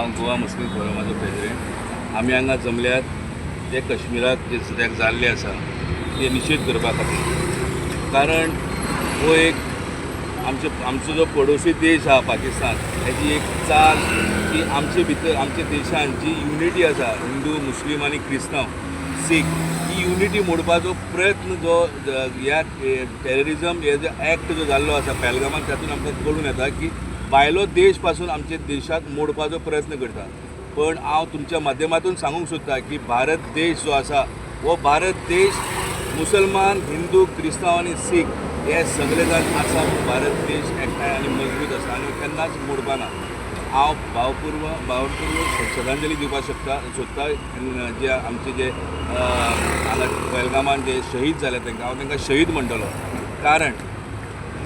हांव गोवा मुस्लीम फोरमाचो प्रेजिडेंट. आमी हांगा जमल्यात ते कश्मीराक जे सद्याक जाल्लें आसा ते निशेध करपा खातीर, कारण हो एक आमचे आमचो जो पडोसी देश आहा पाकिस्तान, हेजी एक चाल की आमचे भितर, आमच्या देशान जी युनिटी आसा, हिंदू, मुस्लीम आनी क्रिस्तांव, सीख, ही युनिटी मोडपाचो प्रयत्न जो ह्या टेररिजम हे जो एक्ट जो जाल्लो आसा पेलगामान, तातूंत आमकां कळून येता की भायलो देश पासून आमच्या देशाक मोडपाचो प्रयत्न करता. पण हांव तुमच्या माध्यमातून सांगूंक सोदता की भारत देश जो आसा, हो भारत देश मुसलमान, हिंदू, क्रिस्तांव आनी सीख हे सगळे जाण आसा म्हूण भारत देश एकठांय आनी मजबूत आसा आनी केन्नाच मोडपाना. हांव भावपूर्व भावपूर्व श्रद्धांजली दिवपाक शकता सोदता जे आमचे जे हांगा पेलगामान जे शहीद जाले तांकां. हांव तांकां शहीद म्हणटलो, कारण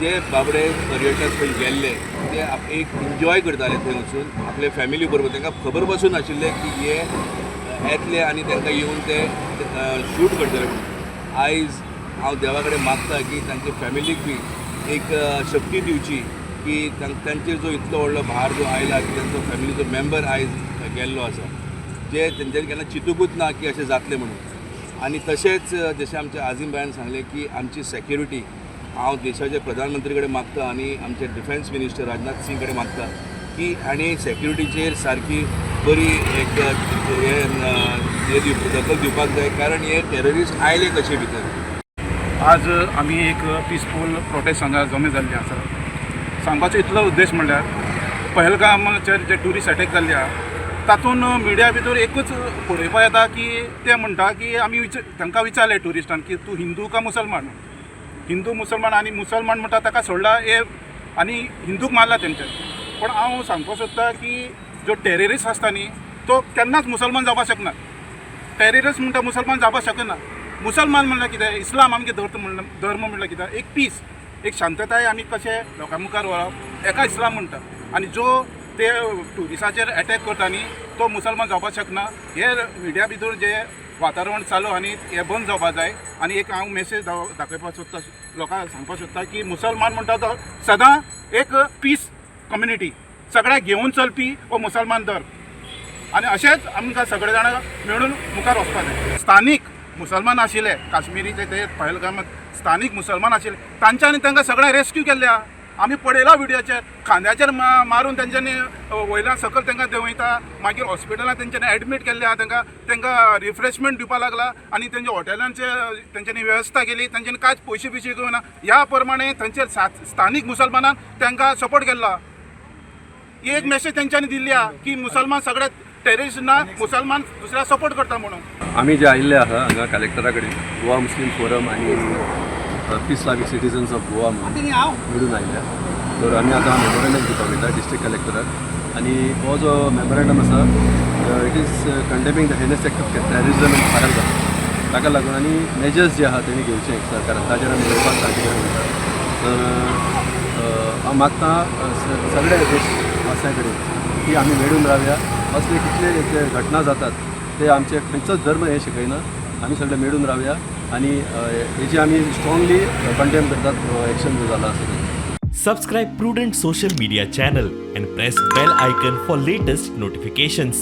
जे बाबडे पर्यटक थंय गेल्ले ते एक एन्जॉय करताले थंय वचून आपले फॅमिली बरोबर. तांकां खबर पासून नाशिल्लें की हे येतले आनी तांकां येवन ते शूट करतले म्हणून. आयज हांव देवा कडेन मागता की तांचे फॅमिलीक बी एक शक्ती दिवची की तांचेर जो इतलो व्हडलो भार जो आयला की तांचो फॅमिलीचो मेंबर आयज गेल्लो आसा, जे तेंच्यांनी केन्ना चिंतुकूच ना की अशें जातलें म्हणून. आनी तशेंच जशें आमच्या आझीम भायान सांगलें की आमची सेक्युरिटी, हांव देशाचे प्रधानमंत्री कडेन मागता आनी आमचे डिफेन्स मिनिस्टर राजनाथ सिंग कडेन मागता की हांणी सेक्युरिटीचेर सारकी बरी एक हे दखल दिवपाक जाय, कारण हे टेररिस्ट आयले कशे भितर. आज आमी एक पिसफूल प्रोटेस्ट हांगा जमे जाल्ले आसा. सांगपाचो इतलो उद्देश म्हणल्यार पहलगामाचेर जे ट्युरिस्ट अटॅक जाल्ले आहा, तातूंत मिडिया भितर एकूच पळोवपा येता की ते म्हणटा की आमी तांकां विचारलें ट्युरिस्टान की तूं हिंदू काय मुसलमान. हिंदू, मुसलमान आनी मुसलमान म्हणटा ताका सोडला हे आनी हिंदूक मारला तेंच्यानी. पूण हांव सांगपाक सोदता की जो टेररिस्ट आसता न्ही, तो केन्नाच मुसलमान जावपाक शकना. टेररिस्ट म्हणटा मुसलमान जावपाक शकना. मुसलमान म्हणल्यार कितें? इस्लाम आमगे धर्म म्हणल्यार, धर्म म्हणल्यार कितें? एक पीस, एक शांतताय आमी कशें लोकां मुखार व्हरप, एका इस्लाम म्हणटा. आनी जो ते ट्युरिस्टाचेर एटॅक करता न्ही, तो मुसलमान जावपाक शकना. हे मिडिया भितर जे वातावरण चालू आनी हें बंद जावपाक जाय. आनी एक हांव मेसेज दाखयपाक सोदता, लोकांक सांगपाक सोदता की मुसलमान म्हणटा तो सदां एक पीस कम्युनिटी, सगळ्याक घेवन चलपी हो मुसलमान धर्म. आनी अशेंच आमकां सगळे जाणां मेळून मुखार वचपाक जाय. स्थानीक मुसलमान आशिल्ले काश्मिरीचे, ते पहलगामात स्थानीक मुसलमान आशिल्ले, तांच्यांनी तांकां सगळ्यांक रेस्क्यू केल्ले आहा. आमी पळयला व्हिडियोचेर, खांद्याचेर मारून तेंच्यांनी वयल्यान सकयल तांकां देंवयता. मागीर हॉस्पिटलांत तेंच्यांनी एडमीट केल्ले आहा तांकां. तांकां रिफ्रेशमेंट दिवपाक लागला आनी तेंच्या हॉटेलांचे तेंच्यांनी वेवस्था केली. तेंच्यांनी कांयच पयशे बियशे घेवना. ह्या प्रमाणे थंयचे स्थानीक मुसलमानान तांकां सपोर्ट केल्लो आहा. ही एक मेसेज तेंच्यांनी दिल्ली आहा की मुसलमान सगळे टेररिस्ट ना, मुसलमान दुसऱ्या सपोर्ट करता म्हणून. आमी जे आयिल्ले आहा हांगा कलेक्टरा कडेन, गोवा मुस्लीम फोरम आनी पीस लाविंग सिटीजन्स ऑफ गोवा म्हणून मेळून आयल्या. तर आमी आतां मेमोरेंडम दिवपाक वयता डिस्ट्रिक्ट कलेक्टराक. आनी हो जो मेमोरेंडम आसा, it is condemning the heinous act of terrorism in Pahalgam. ताका लागून आनी मेजर्स जे आहा तेणी घेवचे सरकारान, ताजेर आमी उलोवपाक ताजे कडेन वयता. तर हांव मागता सगळे देशवासियां कडेन की आमी मेळून रावया. असले कितले जे घटना जातात, ते आमचे खंयचोच धर्म हें शिकयना. आमी सगळे मेळून रावया आनी हेजी आमी स्ट्रॉंगली कंडेम करतात एक्शन जो जाला आसा तें. Subscribe Prudent Social Media channel and press bell icon for latest notifications.